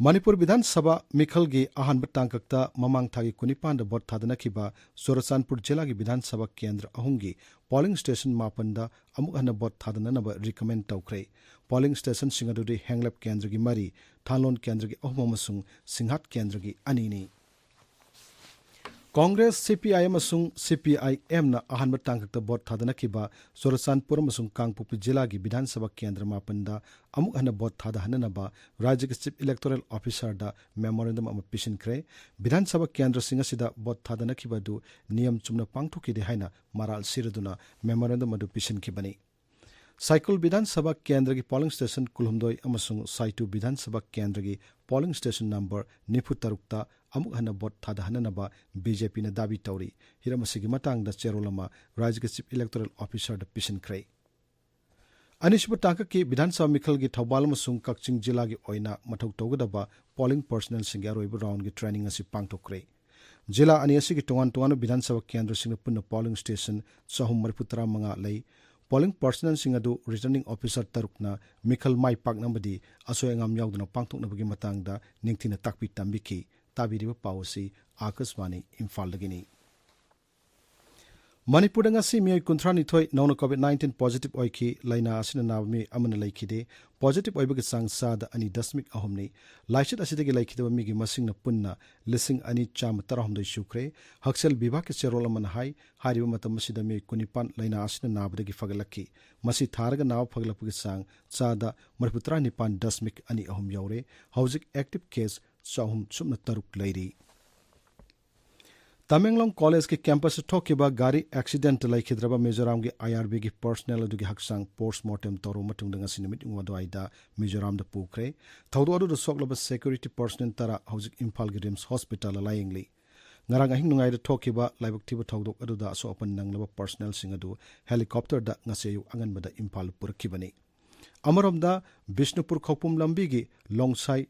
ꯃꯅꯤꯄꯨꯔ ꯕꯤꯙꯥꯟ ꯁꯚꯥ ꯃꯤꯈꯜꯒꯤ ꯑꯍꯥꯟꯕ ꯇꯥꯡꯀꯛꯇ ꯃꯃꯥꯡ ꯊꯥꯒꯤ ꯀꯨꯟꯅꯤꯄꯥꯟꯗ ꯚꯣꯠ ꯊꯥꯗꯅꯈꯤꯕ ꯆꯨꯔꯆꯥꯟꯄꯨꯔ ꯖꯤꯂꯥꯒꯤ ꯕꯤꯙꯥꯟ ꯁꯚꯥ ꯀꯦꯟꯗ꯭ꯔ ꯑꯍꯨꯝꯒꯤ ꯄꯣꯂꯤꯡ ꯁ꯭ꯇꯦꯁꯟ ꯃꯥꯄꯟꯗ ꯑꯃꯨꯛ ꯍꯟꯅ ꯚꯣꯠ ꯊꯥꯗꯅꯅꯕ ꯔꯤꯀꯃꯦꯟ ꯇꯧꯈ꯭ꯔꯦ꯫ ꯄꯣꯂꯤꯡ ꯁ꯭ꯇꯦꯁꯟꯁꯤꯡ ꯑꯗꯨꯗꯤ ꯍꯦꯡꯂꯦꯞ ꯀꯦꯟꯗ꯭ꯔꯒꯤ ꯃꯔꯤ, ꯊꯥꯟꯂꯣꯟ ꯀꯦꯟꯗ꯭ꯔꯒꯤ ꯑꯍꯨꯝ ꯑꯃꯁꯨꯡ ꯁꯤꯡꯍꯥꯠ ꯀꯦꯟꯗ꯭ꯔꯒꯤ ꯑꯅꯤꯅꯤ꯫ ꯀꯣꯡꯒ꯭ꯔꯦꯁ, ꯁꯤ ꯄꯤ ꯑꯥꯏ ꯑꯦꯝ ꯑꯃꯁꯨꯡ ꯁꯤ ꯄꯤ ꯑꯥꯏ ꯑꯦꯝꯅ ꯑꯍꯥꯟꯕ ꯇꯥꯡꯀꯛꯇ ꯚꯣꯠ ꯊꯥꯗꯅꯈꯤꯕ ꯆꯨꯔꯆꯥꯟꯄꯨꯔ ꯑꯃꯁꯨꯡ ꯀꯥꯡꯄꯣꯛꯄꯤ ꯖꯤꯂꯥꯒꯤ ꯕꯤꯙꯥꯟ ꯁꯚꯥ ꯀꯦꯟꯗ꯭ꯔ ꯃꯥꯄꯟꯗ ꯑꯃꯨꯛ ꯍꯟꯅ ꯚꯣꯠ ꯊꯥꯗꯍꯟꯅꯅꯕ ꯔꯥꯖ꯭ꯌꯒꯤ ꯆꯤꯐ ꯏꯂꯦꯛꯇꯣꯔꯦꯜ ꯑꯣꯐꯤꯁꯥꯔꯗ ꯃꯦꯃꯣꯔꯦꯟꯗꯝ ꯑꯃ ꯄꯤꯁꯤꯟꯈ꯭ꯔꯦ꯫ ꯕꯤꯙꯥꯟ ꯁꯚꯥ ꯀꯦꯟꯗ꯭ꯔꯁꯤꯡ ꯑꯁꯤꯗ ꯚꯣꯠ ꯊꯥꯗꯅꯈꯤꯕ ꯑꯗꯨ ꯅꯤꯌꯝ ꯆꯨꯝꯅ ꯄꯥꯡꯊꯣꯛꯈꯤꯗꯦ ꯍꯥꯏꯅ ꯃꯔꯥꯜ ꯁꯤꯔꯗꯨꯅ ꯃꯦꯃꯣꯔꯦꯟꯗꯝ ꯑꯗꯨ ꯄꯤꯁꯤꯟꯈꯤꯕꯅꯤ꯫ ꯁꯥꯏꯀꯨꯜ ꯕꯤꯙꯥꯟ ꯁꯚꯥ ꯀꯦꯟꯗ꯭ꯔꯒꯤ ꯄꯣꯂꯤꯡ ꯁ꯭ꯇꯦꯁꯟ ꯀꯨꯟꯍꯨꯝꯗꯣꯏ ꯑꯃꯁꯨꯡ ꯁꯥꯏꯇꯨ ꯕꯤꯙꯥꯟ ꯁꯚꯥ ꯀꯦꯟꯗ꯭ꯔꯒꯤ ꯄꯣꯂꯤꯡ ꯁ꯭ꯇꯦꯁꯟ ꯅꯝꯕꯔ ꯅꯤꯐꯨ ꯇꯔꯨꯛꯇ ꯑꯃꯨꯛ ꯍꯟꯅ ꯚꯣꯠ ꯊꯥꯗꯍꯟꯅꯅꯕ ꯕꯤ ꯖꯦ ꯄꯤꯅ ꯗꯥꯕꯤ ꯇꯧꯔꯤ꯫ ꯍꯤꯔꯝ ꯑꯁꯤꯒꯤ ꯃꯇꯥꯡꯗ ꯆꯦꯔꯣꯜ ꯑꯃ ꯔꯥꯖ꯭ꯌꯒꯤ ꯆꯤꯐ ꯏꯂꯦꯛꯇꯣꯔꯦꯜ ꯑꯣꯐꯤꯁꯥꯔꯗ ꯄꯤꯁꯤꯟꯈ꯭ꯔꯦ꯫ ꯑꯅꯤꯁꯨꯕ ꯇꯥꯡꯀꯛꯀꯤ ꯕꯤꯙꯥꯟ ꯁꯚꯥ ꯃꯤꯈꯜꯒꯤ ꯊꯧꯕꯥꯜ ꯑꯃꯁꯨꯡ ꯀꯛꯆꯤꯡ ꯖꯤꯂꯥꯒꯤ ꯑꯣꯏꯅ ꯃꯊꯧ ꯇꯧꯒꯗꯕ ꯄꯣꯂꯤꯡ ꯄꯔꯁꯅꯦꯜꯁꯤꯡꯒꯤ ꯑꯔꯣꯏꯕ ꯔꯥꯎꯟꯒꯤ ꯇ꯭ꯔꯦꯅꯤꯡ ꯑꯁꯤ ꯄꯥꯡꯊꯣꯛꯈ꯭ꯔꯦ꯫ ꯖꯤꯂꯥ ꯑꯅꯤ ꯑꯁꯤꯒꯤ ꯇꯣꯉꯥꯟ ꯇꯣꯉꯥꯟꯕ ꯕꯤꯙꯥꯟ ꯁꯚꯥ ꯀꯦꯟꯗ꯭ꯔꯁꯤꯡꯗ ꯄꯨꯟꯅ ꯄꯣꯂꯤꯡ ꯁ꯭ꯇꯦꯁꯟ ꯆꯍꯨꯝ ꯃꯔꯤꯐꯨ ꯇꯔꯥ ꯃꯉꯥ ꯂꯩ꯫ ꯄꯣꯂꯤꯡ ꯄꯔꯁꯅꯦꯜꯁꯤꯡ ꯑꯗꯨ ꯔꯤꯇꯔꯅꯤꯡ ꯑꯣꯐꯤꯁꯥꯔ ꯇꯔꯨꯛꯅ ꯃꯤꯈꯜ ꯃꯥꯏ ꯄꯥꯛꯅꯕꯗꯤ ꯑꯁꯣꯏ ꯑꯉꯥꯝ ꯌꯥꯎꯗꯅ ꯄꯥꯡꯊꯣꯛꯅꯕꯒꯤ ꯃꯇꯥꯡꯗ ꯅꯤꯡꯊꯤꯅ ꯇꯥꯛꯄꯤ ꯇꯝꯕꯤꯈꯤ꯫ ꯇꯥꯕꯤꯔꯤꯕ ꯄꯥꯎ ꯑꯁꯤ ꯑꯥꯀꯥꯁꯕꯥꯅꯤ ꯏꯝꯐꯥꯜꯗꯒꯤꯅꯤ꯫ ꯃꯅꯤꯄꯨꯔꯗ ꯉꯁꯤ ꯃꯤꯑꯣꯏ ꯀꯨꯟꯊ꯭ꯔꯥ ꯅꯤꯊꯣꯏ ꯅꯧꯅ ꯀꯣꯚꯤꯗ ꯅꯥꯏꯟꯇꯤꯟ ꯄꯣꯖꯤꯇꯤꯚ ꯑꯣꯏꯈꯤ꯫ ꯂꯥꯏꯅꯥ ꯑꯁꯤꯅ ꯅꯥꯕ ꯃꯤꯑꯣꯏ ꯑꯃꯅ ꯂꯩꯈꯤꯗꯦ꯫ ꯄꯣꯖꯤꯇꯤꯚ ꯑꯣꯏꯕꯒꯤ ꯆꯥꯡ ꯆꯥꯗ ꯑꯅꯤ ꯗꯁꯃꯤꯛ ꯑꯍꯨꯝꯅꯤ꯫ ꯂꯥꯏꯆꯠ ꯑꯁꯤꯗꯒꯤ ꯂꯩꯈꯤꯗꯕ ꯃꯤꯒꯤ ꯃꯁꯤꯡꯅ ꯄꯨꯟꯅ ꯂꯤꯁꯤꯡ ꯑꯅꯤ ꯆꯥꯝꯃ ꯇꯔꯥꯍꯨꯝꯗꯣꯏ ꯁꯨꯈ꯭ꯔꯦ꯫ ꯍꯛꯁꯦꯜ ꯕꯤꯚꯥꯒꯀꯤ ꯆꯦꯔꯣꯜ ꯑꯃꯅ ꯍꯥꯏ, ꯍꯥꯏꯔꯤꯕ ꯃꯇꯝ ꯑꯁꯤꯗ ꯃꯤꯑꯣꯏ ꯀꯨꯟꯅꯤꯄꯥꯟ ꯂꯥꯏꯅꯥ ꯑꯁꯤꯅ ꯅꯥꯕꯗꯒꯤ ꯐꯒꯠꯂꯛꯈꯤ꯫ ꯃꯁꯤ ꯊꯥꯔꯒ ꯅꯥꯕ ꯐꯒꯠꯂꯛꯄꯒꯤ ꯆꯥꯡ ꯆꯥꯗ ꯃꯔꯤꯐꯨꯇꯔꯥ ꯅꯤꯄꯥꯟ ꯗꯁꯃꯤꯛ ꯑꯅꯤ ꯑꯍꯨꯝ ꯌꯧꯔꯦ꯫ ꯍꯧꯖꯤꯛ ꯑꯦꯛꯇꯤꯚ ꯀꯦꯁ ꯆꯍꯨꯝ ꯁꯨꯞꯅ ꯇꯔꯨꯛ ꯂꯩꯔꯤ꯫ ꯇꯃꯦꯡꯂꯣꯡ ꯀꯣꯂꯦꯖꯀꯤ ꯀꯦꯝꯄꯁꯇ ꯊꯣꯛꯈꯤꯕ ꯒꯥꯔꯤ ꯑꯦꯛꯁꯤꯗꯦꯟꯠ ꯂꯩꯈꯤꯗ꯭ꯔꯕ ꯃꯤꯖꯣꯔꯥꯝꯒꯤ ꯑꯥꯏ ꯑꯥꯔ ꯕꯤꯒꯤ ꯄꯔꯁꯅꯦꯜ ꯑꯗꯨꯒꯤ ꯍꯛꯆꯥꯡ ꯄꯣꯁ꯭ꯠꯃꯣꯔꯇꯦꯝ ꯇꯧꯔꯕ ꯃꯇꯨꯡꯗ ꯉꯁꯤ ꯅꯨꯃꯤꯠ ꯑꯗꯨꯋꯥꯏꯗ ꯃꯤꯖꯣꯔꯥꯝꯗ ꯄꯨꯈ꯭ꯔꯦ꯫ ꯊꯧꯗꯣꯛ ꯑꯗꯨꯗ ꯁꯣꯛꯂꯕ ꯁꯦꯀ꯭ꯌꯨꯔꯤꯇꯤ ꯄꯔꯁꯅꯦꯜ ꯇꯔꯥ ꯍꯧꯖꯤꯛ ꯏꯝꯐꯥꯜꯒꯤ ꯔꯤꯝꯁ ꯍꯣꯁꯄꯤꯇꯥꯜꯗ ꯂꯥꯌꯦꯡꯂꯤ꯫ ꯉꯔꯥꯡ ꯑꯍꯤꯡ ꯅꯣꯡꯌꯥꯏꯗ ꯊꯣꯛꯈꯤꯕ ꯂꯥꯏꯕꯛ ꯊꯤꯕ ꯊꯧꯗꯣꯛ ꯑꯗꯨꯗ ꯑꯁꯣꯛ ꯑꯄꯟ ꯅꯪꯂꯕ ꯄꯔꯁꯅꯦꯜꯁꯤꯡ ꯑꯗꯨ ꯍꯦꯂꯤꯀꯣꯞꯇꯔꯗ ꯉꯁꯤ ꯑꯌꯨꯛ ꯑꯉꯟꯕꯗ ꯏꯝꯐꯥꯜ ꯄꯨꯔꯛꯈꯤꯕꯅꯤ꯫ ꯑꯃꯔꯣꯝꯗ, ꯕꯤꯁꯅꯨꯄꯨꯔ ꯈꯧꯄꯨꯝ ꯂꯝꯕꯤꯒꯤ ꯂꯣꯡꯁꯥꯏ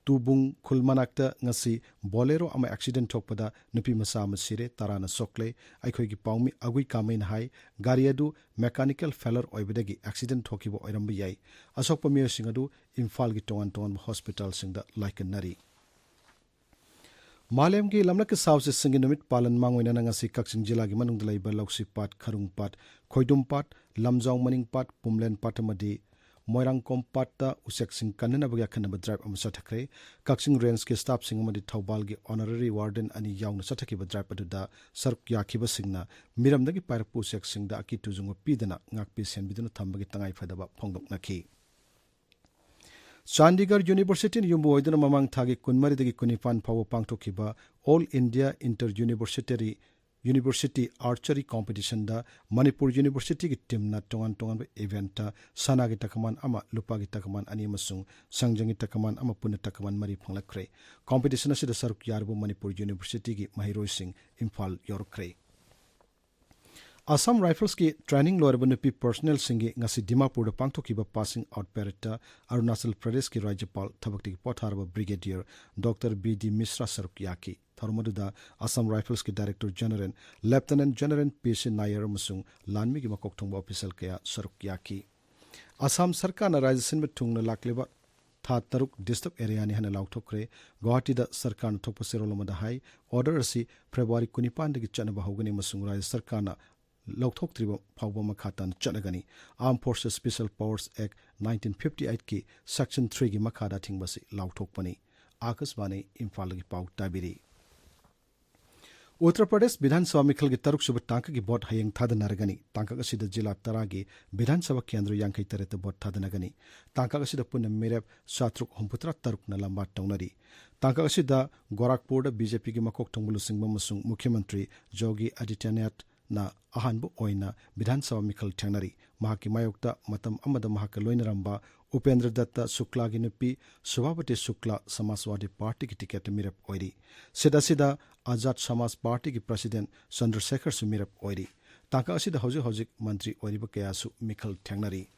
ꯇꯨꯕꯨꯡ ꯈꯨꯜ ꯃꯅꯥꯛꯇ ꯉꯁꯤ ꯕꯣꯂꯦꯔꯣ ꯑꯃ ꯑꯦꯛꯁꯤꯗꯦꯟꯠ ꯊꯣꯛꯄꯗ ꯅꯨꯄꯤ ꯃꯆꯥ ꯑꯃ ꯁꯤꯔꯦ, ꯇꯔꯥꯅ ꯁꯣꯛꯂꯦ꯫ ꯑꯩꯈꯣꯏꯒꯤ ꯄꯥꯎꯃꯤ ꯑꯒꯨꯏ ꯀꯥꯃꯩꯅ ꯍꯥꯏ, ꯒꯥꯔꯤ ꯑꯗꯨ ꯃꯦꯀꯥꯅꯤꯀꯦꯜ ꯐꯦꯂꯔ ꯑꯣꯏꯕꯗꯒꯤ ꯑꯦꯛꯁꯤꯗꯦꯟꯠ ꯊꯣꯛꯈꯤꯕ ꯑꯣꯏꯔꯝꯕ ꯌꯥꯏ꯫ ꯑꯁꯣꯛꯄ ꯃꯤꯑꯣꯏꯁꯤꯡ ꯑꯗꯨ ꯏꯝꯐꯥꯜꯒꯤ ꯇꯣꯉꯥꯟ ꯇꯣꯉꯥꯟꯕ ꯍꯣꯁꯄꯤꯇꯥꯜꯁꯤꯡꯗ ꯂꯥꯏꯀꯠꯅꯔꯤ꯫ ꯃꯥꯂꯦꯝꯒꯤ ꯂꯝꯂꯛꯀꯤ ꯁꯥ ꯎꯆꯦꯛꯁꯤꯡꯒꯤ ꯅꯨꯃꯤꯠ ꯄꯥꯂꯟ ꯃꯥꯡꯑꯣꯏꯅꯅ ꯉꯁꯤ ꯀꯛꯆꯤꯡ ꯖꯤꯂꯥꯒꯤ ꯃꯅꯨꯡꯗ ꯂꯩꯕ ꯂꯧꯁꯤꯄꯥꯠ, ꯈꯔꯨꯡꯄꯥꯠ, ꯈꯣꯏꯗꯨꯝꯄꯥꯠ, ꯂꯝꯖꯥꯎ ꯃꯅꯤꯡꯄꯥꯠ, ꯄꯨꯝꯂꯦꯟꯄꯥꯠ ꯑꯃꯗꯤ ꯃꯣꯏꯔꯥꯡꯀꯣꯝꯄꯥꯠꯇ ꯎꯆꯦꯛꯁꯤꯡ ꯀꯟꯅꯅꯕꯒꯤ ꯑꯈꯟꯅꯕ ꯗ꯭ꯔꯥꯏꯚ ꯑꯃ ꯆꯠꯊꯈ꯭ꯔꯦ꯫ ꯀꯛꯆꯤꯡ ꯔꯦꯟꯖꯀꯤ ꯁ꯭ꯇꯥꯐꯁꯤꯡ ꯑꯃꯗꯤ ꯊꯧꯕꯥꯜꯒꯤ ꯑꯣꯅꯔꯦꯔꯤ ꯋꯥꯔꯗꯦꯟ ꯑꯅꯤ ꯌꯥꯎꯅ ꯆꯠꯊꯈꯤꯕ ꯗ꯭ꯔꯥꯏꯚ ꯑꯗꯨꯗ ꯁꯔꯨꯛ ꯌꯥꯈꯤꯕꯁꯤꯡꯅ ꯃꯤꯔꯝꯗꯒꯤ ꯄꯥꯏꯔꯛꯄ ꯎꯆꯦꯛꯁꯤꯡꯗ ꯑꯀꯤ ꯇꯨꯖꯨꯡꯕ ꯄꯤꯗꯅ ꯉꯥꯛꯄꯤ ꯁꯦꯟꯕꯤꯗꯨꯅ ꯊꯝꯕꯒꯤ ꯇꯉꯥꯏꯐꯗꯕ ꯐꯣꯡꯗꯣꯛꯅꯈꯤ꯫ ꯆꯥꯟꯗꯤꯒꯔ ꯌꯨꯅꯤꯚꯔꯁꯤꯇꯤꯅ ꯌꯨꯝꯕꯨ ꯑꯣꯏꯗꯨꯅ ꯃꯃꯥꯡ ꯊꯥꯒꯤ ꯀꯨꯟꯃꯔꯤꯗꯒꯤ ꯀꯨꯟꯅꯤꯄꯥꯟ ꯐꯥꯎꯕ ꯄꯥꯡꯊꯣꯛꯈꯤꯕ all India inter university, university archery ꯀꯣꯝꯄꯤꯇꯤꯁꯟꯗ ꯃꯅꯤꯄꯨꯔ ꯌꯨꯅꯤꯚꯔꯁꯤꯇꯤꯒꯤ ꯇꯤꯝꯅ ꯇꯣꯉꯥꯟ ꯇꯣꯉꯥꯟꯕ ꯏꯚꯦꯟꯠꯇ ꯁꯅꯥꯒꯤ ꯇꯀꯃꯥꯟ ꯑꯃ, ꯂꯨꯄꯥꯒꯤ ꯇꯀꯃꯥꯟ ꯑꯅꯤ ꯑꯃꯁꯨꯡ ꯁꯪꯖꯪꯒꯤ ꯇꯀꯃꯥꯟ ꯑꯃ ꯄꯨꯟꯅ ꯇꯀꯃꯥꯟ ꯃꯔꯤ ꯐꯪꯂꯛꯈ꯭ꯔꯦ꯫ ꯀꯣꯝꯄꯤꯇꯤꯁꯟ ꯑꯁꯤꯗ ꯁꯔꯨꯛ ꯌꯥꯔꯤꯕ ꯃꯅꯤꯄꯨꯔ ꯌꯨꯅꯤꯚꯔꯁꯤꯇꯤꯒꯤ ꯃꯍꯩꯔꯣꯏꯁꯤꯡ ꯏꯝꯐꯥꯜ ꯌꯧꯔꯛꯈ꯭ꯔꯦ꯫ ꯑꯁꯥꯝ ꯔꯥꯏꯐꯜꯁꯀꯤ ꯇ꯭ꯔꯦꯅꯤꯡ ꯂꯣꯏꯔꯕ ꯅꯨꯄꯤ ꯄꯔꯁꯅꯦꯜꯁꯤꯡꯒꯤ ꯉꯁꯤ ꯗꯤꯃꯥꯄꯨꯔꯗ ꯄꯥꯡꯊꯣꯛꯈꯤꯕ ꯄꯥꯁꯤꯡ ꯑꯥꯎꯠ ꯄꯦꯔꯦꯗꯇ ꯑꯔꯨꯅꯥꯆꯜ ꯄ꯭ꯔꯗꯦꯁꯀꯤ ꯔꯥꯖ꯭ꯌꯄꯥꯜ ꯊꯕꯛꯇꯒꯤ ꯄꯣꯊꯥꯔꯕ ꯕ꯭ꯔꯤꯒꯦꯗꯤꯌꯔ ꯗꯣꯛꯇꯔ ꯕꯤ ꯗꯤ ꯃꯤꯁ꯭ꯔꯥ ꯁꯔꯨꯛ ꯌꯥꯈꯤ꯫ ꯊꯧꯔꯝ ꯑꯗꯨꯗ ꯑꯁꯥꯝ ꯔꯥꯏꯐꯜꯁꯀꯤ ꯗꯥꯏꯔꯦꯛꯇꯔ ꯖꯦꯅꯔꯦꯜ ꯂꯦꯐꯇꯤꯅꯦꯟꯠ ꯖꯦꯅꯔꯦꯜ ꯄꯤ ꯁꯤ ꯅꯥꯌꯔ ꯑꯃꯁꯨꯡ ꯂꯥꯟꯃꯤꯒꯤ ꯃꯀꯣꯛ ꯊꯣꯡꯕ ꯑꯣꯐꯤꯁꯤꯌꯦꯜ ꯀꯌꯥ ꯁꯔꯨꯛ ꯌꯥꯈꯤ꯫ ꯑꯁꯥꯝ ꯁꯔꯀꯥꯔꯅ ꯔꯥꯖ꯭ꯌ ꯁꯤꯟꯕ ꯊꯨꯡꯅ ꯂꯥꯛꯂꯤꯕ ꯊꯥ ꯇꯔꯨꯛ ꯗꯤꯁꯇꯔꯕ ꯑꯦꯔꯤꯌꯥꯅꯤ ꯍꯥꯏꯅ ꯂꯥꯎꯊꯣꯛꯈ꯭ꯔꯦ꯫ ꯒꯨꯋꯥꯍꯥꯇꯤꯗ ꯁꯔꯀꯥꯔꯅ ꯊꯣꯛꯄ ꯆꯦꯔꯣꯜ ꯑꯃꯗ ꯍꯥꯏ, ꯑꯣꯔꯗꯔ ꯑꯁꯤ ꯐꯦꯕ꯭ꯔꯨꯋꯥꯔꯤ ꯀꯨꯟꯅꯤꯄꯥꯟꯗꯒꯤ ꯆꯠꯅꯕ ꯍꯧꯒꯅꯤ ꯑꯃꯁꯨꯡ ꯔꯥꯖ꯭ꯌ ꯁꯔꯀꯥꯔꯅ ꯂꯧꯊꯣꯛꯇ꯭ꯔꯤꯕ ꯐꯥꯎꯕ ꯃꯈꯥ ꯇꯥꯅ ꯆꯠꯅꯒꯅꯤ꯫ Armed Forces Special Powers Act nineteen fifty eight ꯀꯤ Section three ꯒꯤ ꯃꯈꯥꯗ ꯑꯊꯤꯡꯕ ꯑꯁꯤ ꯂꯥꯎꯊꯣꯛꯄꯅꯤ꯫ ꯑꯥꯀꯥꯁꯕꯥꯅꯤ ꯏꯝꯐꯥꯜꯗꯒꯤ ꯄꯥꯎ ꯇꯥꯕꯤꯔꯤ꯫ ꯎꯠꯇꯔ ꯄ꯭ꯔꯗꯦꯁ ꯕꯤꯙꯥꯟ ꯁꯚꯥ ꯃꯤꯈꯜꯒꯤ ꯇꯔꯨꯛ ꯁꯨꯕ ꯇꯥꯡꯀꯛꯀꯤ ꯚꯣꯠ ꯍꯌꯦꯡ ꯊꯥꯗꯅꯔꯒꯅꯤ꯫ ꯇꯥꯡꯀꯛ ꯑꯁꯤꯗ ꯖꯤꯂꯥ ꯇꯔꯥꯒꯤ ꯕꯤꯙꯥꯟ ꯁꯚꯥ ꯀꯦꯟꯗ꯭ꯔ ꯌꯥꯡꯈꯩ ꯇꯔꯦꯠꯇ ꯚꯣꯠ ꯊꯥꯗꯅꯒꯅꯤ꯫ ꯇꯥꯡꯀꯛ ꯑꯁꯤꯗ ꯄꯨꯟꯅ ꯃꯤꯔꯦꯞ ꯆꯥꯇ꯭ꯔꯨꯛ ꯍꯨꯝꯐꯨꯇꯔꯥ ꯇꯔꯨꯛꯅ ꯂꯝꯕꯥ ꯇꯧꯅꯔꯤ꯫ ꯇꯥꯡꯀꯛ ꯑꯁꯤꯗ ꯒꯣꯔꯥꯈꯄꯨꯔꯗ ꯕꯤ ꯖꯦ ꯄꯤꯒꯤ ꯃꯀꯣꯛ ꯊꯣꯡꯕ ꯂꯨꯆꯤꯡꯕ ꯑꯃꯁꯨꯡ ꯃꯨꯈ꯭ꯌ ꯃꯟꯇ꯭ꯔꯤ ꯖꯣꯒꯤ ꯑꯥꯗꯤꯇ꯭ꯌꯅꯥꯊꯅ ꯑꯍꯥꯟꯕ ꯑꯣꯏꯅ ꯕꯤꯙꯥꯟ ꯁꯚꯥ ꯃꯤꯈꯜ ꯊꯦꯡꯅꯔꯤ꯫ ꯃꯍꯥꯛꯀꯤ ꯃꯥꯌꯣꯛꯇ ꯃꯇꯝ ꯑꯃꯗ ꯃꯍꯥꯛꯀ ꯂꯣꯏꯅꯔꯝꯕ ꯎꯄꯦꯟꯗ꯭ꯔ ꯗꯠꯇ ꯁꯨꯛꯂꯥꯒꯤ ꯅꯨꯄꯤ ꯁꯨꯚꯥꯕꯇꯤ ꯁꯨꯛꯂꯥ ꯁꯃꯥꯖꯋꯥꯗꯤ ꯄꯥꯔꯇꯤꯒꯤ ꯇꯤꯀꯦꯠꯇ ꯃꯤꯔꯦꯞ ꯑꯣꯏꯔꯤ꯫ ꯁꯤꯠ ꯑꯁꯤꯗ ꯑꯖꯥꯗ ꯁꯃꯥꯖ ꯄꯥꯔꯇꯤꯒꯤ ꯄ꯭ꯔꯁꯤꯗꯦꯟꯠ ꯆꯟꯗ꯭ꯔꯁꯦꯈꯔꯁꯨ ꯃꯤꯔꯦꯞ ꯑꯣꯏꯔꯤ꯫ ꯇꯥꯡꯀꯛ ꯑꯁꯤꯗ ꯍꯧꯖꯤꯛ ꯍꯧꯖꯤꯛ ꯃꯟꯇ꯭ꯔꯤ ꯑꯣꯏꯔꯤꯕ ꯀꯌꯥꯁꯨ ꯃꯤꯈꯜ ꯊꯦꯡꯅꯔꯤ꯫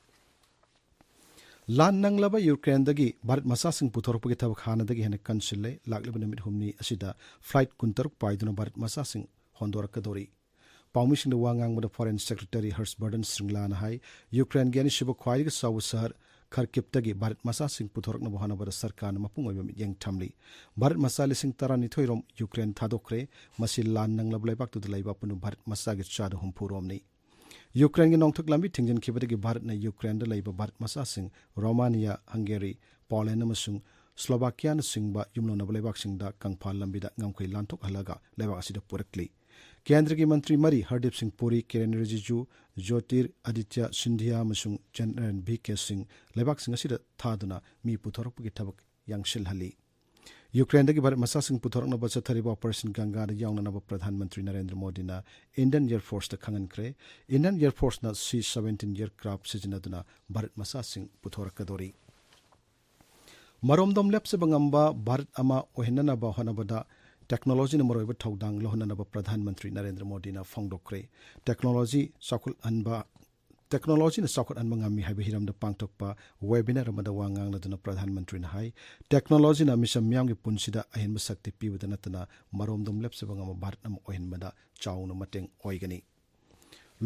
ꯂꯥꯟ ꯅꯪꯂꯕ ꯌꯨꯀ꯭ꯔꯦꯟꯗꯒꯤ ꯚꯥꯔꯠ ꯃꯆꯥꯁꯤꯡ ꯄꯨꯊꯣꯔꯛꯄꯒꯤ ꯊꯕꯛ ꯍꯥꯟꯅꯗꯒꯤ ꯍꯦꯟꯅ ꯀꯟꯁꯤꯜꯂꯦ꯫ ꯂꯥꯛꯂꯤꯕ ꯅꯨꯃꯤꯠ ꯍꯨꯝꯅꯤ ꯑꯁꯤꯗ ꯐ꯭ꯂꯥꯏꯠ ꯀꯨꯟꯇꯔꯨꯛ ꯄꯥꯏꯗꯨꯅ ꯚꯥꯔꯠ ꯃꯆꯥꯁꯤꯡ ꯍꯣꯟꯗꯣꯔꯛꯀꯗꯧꯔꯤ꯫ ꯄꯥꯎꯃꯤꯁꯤꯡꯗ ꯋꯥ ꯉꯥꯡꯕꯗ ꯐꯣꯔꯦꯟ ꯁꯦꯀ꯭ꯔꯦꯇꯔꯤ ꯍꯔꯁ ꯕꯔꯗꯟ ꯁ꯭ꯔꯤꯡꯂꯥꯅ ꯍꯥꯏ, ꯌꯨꯀ꯭ꯔꯦꯟꯒꯤ ꯑꯅꯤꯁꯨꯕ ꯈ꯭ꯋꯥꯏꯗꯒꯤ ꯆꯥꯎꯕ ꯁꯍꯔ ꯈꯔꯀꯤꯞꯇꯒꯤ ꯚꯥꯔꯠ ꯃꯆꯥꯁꯤꯡ ꯄꯨꯊꯣꯔꯛꯅꯕ ꯍꯣꯠꯅꯕꯗ ꯁꯔꯀꯥꯔꯅ ꯃꯄꯨꯡ ꯑꯣꯏꯕ ꯃꯤꯠꯌꯦꯡ ꯊꯝꯂꯤ꯫ ꯚꯥꯔꯠ ꯃꯆꯥ ꯂꯤꯁꯤꯡ ꯇꯔꯥꯅꯤꯊꯣꯏ ꯔꯣꯝ ꯌꯨꯀ꯭ꯔꯦꯟ ꯊꯥꯗꯣꯛꯈ꯭ꯔꯦ꯫ ꯃꯁꯤ ꯂꯥꯟ ꯅꯪꯂꯕ ꯂꯩꯕꯥꯛꯇꯨꯗ ꯂꯩꯕ ꯑꯄꯨꯟꯕ ꯚꯥꯔꯠ ꯃꯆꯥꯒꯤ ꯆꯥꯗ ꯍꯨꯝꯐꯨ ꯔꯣꯝꯅꯤ꯫ ꯌꯨꯀ꯭ꯔꯦꯟꯒꯤ ꯅꯣꯡꯊꯛ ꯂꯝꯕꯤ ꯊꯤꯡꯖꯤꯟꯈꯤꯕꯗꯒꯤ ꯚꯥꯔꯠꯅ ꯌꯨꯀ꯭ꯔꯦꯟꯗ ꯂꯩꯕ ꯚꯥꯔꯠ ꯃꯆꯥꯁꯤꯡ ꯔꯣꯃꯥꯅꯤꯌꯥ, ꯍꯪꯒꯦꯔꯤ, ꯄꯣꯂꯦꯟ ꯑꯃꯁꯨꯡ ꯁ꯭ꯂꯣꯚꯥꯀꯤꯌꯥꯅꯆꯤꯡꯕ ꯌꯨꯝꯂꯣꯟꯅꯕ ꯂꯩꯕꯥꯛꯁꯤꯡꯗ ꯀꯪꯐꯥꯜ ꯂꯝꯕꯤꯗ ꯉꯝꯈꯩ ꯂꯥꯟꯊꯣꯛꯍꯜꯂꯒ ꯂꯩꯕꯥꯛ ꯑꯁꯤꯗ ꯄꯨꯔꯛꯂꯤ꯫ ꯀꯦꯟꯗ꯭ꯔꯒꯤ ꯃꯟꯇ꯭ꯔꯤ ꯃꯔꯤ ꯍꯔꯗꯤꯞ ꯁꯤꯡ ꯄꯨꯔꯤ, ꯀꯤꯔꯦꯟ ꯔꯤꯖꯤꯖꯨ, ꯖꯣꯇꯤꯔ ꯑꯗꯤꯇ꯭ꯌ ꯁꯤꯟꯙꯤꯌꯥ ꯑꯃꯁꯨꯡ ꯖꯦꯅꯔꯦꯜ ꯚꯤ ꯀꯦ ꯁꯤꯡ ꯂꯩꯕꯥꯛꯁꯤꯡ ꯑꯁꯤꯗ ꯊꯥꯗꯨꯅ ꯃꯤ ꯄꯨꯊꯣꯔꯛꯄꯒꯤ ꯊꯕꯛ ꯌꯥꯡꯁꯤꯜꯍꯜꯂꯤ꯫ ꯌꯨꯀ꯭ꯔꯦꯟꯗꯒꯤ ꯚꯥꯔꯠ ꯃꯆꯥꯁꯤꯡ ꯄꯨꯊꯣꯔꯛꯅꯕ ꯆꯠꯊꯔꯤꯕ ꯑꯣꯄꯔꯦꯁꯟ ꯒꯪꯒꯥꯗ ꯌꯥꯎꯅꯅꯕ ꯄ꯭ꯔꯙꯥꯟ ꯃꯟꯇ꯭ꯔꯤ ꯅꯔꯦꯟꯗ꯭ꯔ ꯃꯣꯗꯤꯅ ꯏꯟꯗꯤꯌꯟ ꯑꯦꯌꯔ ꯐꯣꯔꯁꯇ ꯈꯪꯍꯟꯈ꯭ꯔꯦ꯫ ꯏꯟꯗꯤꯌꯟ ꯑꯦꯌꯔ ꯐꯣꯔꯁꯅ ꯁꯤ ꯁꯚꯦꯟꯇꯤꯟ ꯑꯦꯌꯔꯀ꯭ꯔꯥꯐ ꯁꯤꯖꯤꯟꯅꯗꯨꯅ ꯚꯥꯔꯠ ꯃꯆꯥꯁꯤꯡ ꯄꯨꯊꯣꯔꯛꯀꯗꯧꯔꯤ꯫ ꯃꯔꯣꯝꯗꯣꯝ ꯂꯦꯞꯆꯕ ꯉꯝꯕ ꯚꯥꯔꯠ ꯑꯃ ꯑꯣꯏꯍꯟꯅꯅꯕ ꯍꯣꯠꯅꯕꯗ ꯇꯦꯛꯅꯣꯂꯣꯖꯤꯅ ꯃꯔꯨꯑꯣꯏꯕ ꯊꯧꯗꯥꯡ ꯂꯧꯍꯟꯅꯅꯕ ꯄ꯭ꯔꯙꯥꯟ ꯃꯟꯇ꯭ꯔꯤ ꯅꯔꯦꯟꯗ꯭ꯔ ꯃꯣꯗꯤꯅ ꯐꯣꯡꯗꯣꯛꯈ꯭ꯔꯦ꯫ ꯇꯦꯛꯅꯣꯂꯣꯖꯤ ꯆꯥꯎꯈꯠꯍꯟꯕ, ꯇꯦꯛꯅꯣꯂꯣꯖꯤꯅ ꯆꯥꯎꯈꯠꯍꯟꯕ ꯉꯝꯃꯤ ꯍꯥꯏꯕ ꯍꯤꯔꯝꯗ ꯄꯥꯡꯊꯣꯛꯄ ꯋꯦꯕꯤꯅꯥꯔ ꯑꯃꯗ ꯋꯥ ꯉꯥꯡꯂꯗꯨꯅ ꯄ꯭ꯔꯙꯥꯟ ꯃꯟꯇ꯭ꯔꯤꯅ ꯍꯥꯏ, ꯇꯦꯛꯅꯣꯂꯣꯖꯤꯅ ꯃꯤꯆꯝ ꯃꯤꯌꯥꯝꯒꯤ ꯄꯨꯟꯁꯤꯗ ꯑꯍꯦꯟꯕ ꯁꯛꯇꯤ ꯄꯤꯕꯗ ꯅꯠꯇꯅ ꯃꯔꯣꯝꯗꯣꯝ ꯂꯦꯞꯆꯕ ꯉꯝꯕ ꯚꯥꯔꯠ ꯑꯃ ꯑꯣꯏꯍꯟꯕꯗ ꯆꯥꯎꯅ ꯃꯇꯦꯡ ꯑꯣꯏꯒꯅꯤ꯫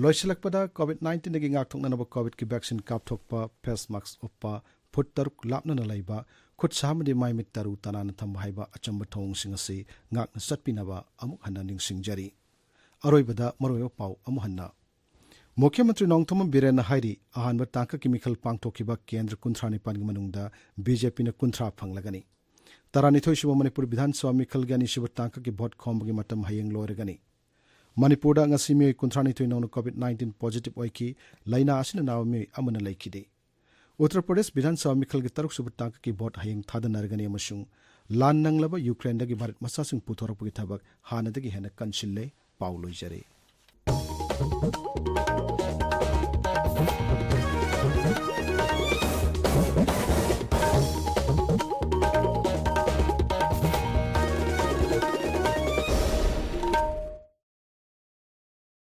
ꯂꯣꯏꯁꯤꯜꯂꯛꯄꯗ, ꯀꯣꯚꯤꯗ ꯅꯥꯏꯟꯇꯤꯟꯗꯒꯤ ꯉꯥꯛꯊꯣꯛꯅꯅꯕ ꯀꯣꯚꯤꯗꯀꯤ ꯚꯦꯛꯁꯤꯟ ꯀꯥꯞꯊꯣꯛꯄ, ꯐꯦꯁ ꯃꯥꯛꯁ ꯎꯞꯄ, ꯐꯨꯠ ꯇꯔꯨꯛ ꯂꯥꯞꯅꯅ ꯂꯩꯕ, ꯈꯨꯠ ꯁꯥ ꯑꯃꯗꯤ ꯃꯥꯏ ꯃꯤꯠ ꯇꯔꯨ ꯇꯅꯥꯟꯅ ꯊꯝꯕ ꯍꯥꯏꯕ ꯑꯆꯝꯕ ꯊꯧꯑꯣꯡꯁꯤꯡ ꯑꯁꯤ ꯉꯥꯛꯅ ꯆꯠꯄꯤꯅꯕ ꯑꯃꯨꯛ ꯍꯟꯅ ꯅꯤꯡꯁꯤꯡꯖꯔꯤ꯫ ꯑꯔꯣꯏꯕꯗ ꯃꯔꯨꯑꯣꯏꯕ ꯄꯥꯎ ꯑꯃꯨꯛ ꯍꯟꯅ꯫ ꯃꯨꯈ꯭ꯌ ꯃꯟꯇ꯭ꯔꯤ ꯅꯣꯡꯊꯣꯝꯕꯝ ꯕꯤꯔꯦꯟꯅ ꯍꯥꯏꯔꯤ, ꯑꯍꯥꯟꯕ ꯇꯥꯡꯀꯛꯀꯤ ꯃꯤꯈꯜ ꯄꯥꯡꯊꯣꯛꯈꯤꯕ ꯀꯦꯟꯗ꯭ꯔ ꯀꯨꯟꯊ꯭ꯔꯥ ꯅꯤꯄꯥꯟꯒꯤ ꯃꯅꯨꯡꯗ ꯕꯤ ꯖꯦ ꯄꯤꯅ ꯀꯨꯟꯊ꯭ꯔꯥ ꯐꯪꯂꯒꯅꯤ꯫ ꯇꯔꯥꯅꯤꯊꯣꯏꯁꯨꯕ ꯃꯅꯤꯄꯨꯔ ꯕꯤꯙꯥꯟ ꯁꯚꯥ ꯃꯤꯈꯜꯒꯤ ꯑꯅꯤꯁꯨꯕ ꯇꯥꯡꯀꯛꯀꯤ ꯚꯣꯠ ꯈꯣꯝꯕꯒꯤ ꯃꯇꯝ ꯍꯌꯦꯡ ꯂꯣꯏꯔꯒꯅꯤ꯫ ꯃꯅꯤꯄꯨꯔꯗ ꯉꯁꯤ ꯃꯤꯑꯣꯏ ꯀꯨꯟꯊ꯭ꯔꯥꯅꯤꯊꯣꯏ ꯅꯧꯅ ꯀꯣꯚꯤꯗ ꯅꯥꯏꯟꯇꯤꯟ ꯄꯣꯖꯤꯇꯤꯚ ꯑꯣꯏꯈꯤ꯫ ꯂꯥꯏꯅꯥ ꯑꯁꯤꯅ ꯅꯥꯕ ꯃꯤꯑꯣꯏ ꯑꯃꯅ ꯂꯩꯈꯤꯗꯦ꯫ ꯎꯠꯇꯔ ꯄ꯭ꯔꯗꯦꯁ ꯕꯤꯙꯥꯟ ꯁꯚꯥ ꯃꯤꯈꯜꯒꯤ ꯇꯔꯨꯛꯁꯨꯕ ꯇꯥꯡꯀꯛꯀꯤ ꯚꯣꯠ ꯍꯌꯦꯡ ꯊꯥꯗꯅꯔꯒꯅꯤ ꯑꯃꯁꯨꯡ ꯂꯥꯟ ꯅꯪꯂꯕ ꯌꯨꯀ꯭ꯔꯦꯟꯗꯒꯤ ꯚꯥꯔꯠ ꯃꯆꯥꯁꯤꯡ ꯄꯨꯊꯣꯔꯛꯄꯒꯤ ꯊꯕꯛ ꯍꯥꯟꯅꯗꯒꯤ ꯍꯦꯟꯅ ꯀꯟꯁꯤꯜꯂꯦ꯫ ꯄꯥꯎ ꯂꯣꯏꯖꯔꯦ꯫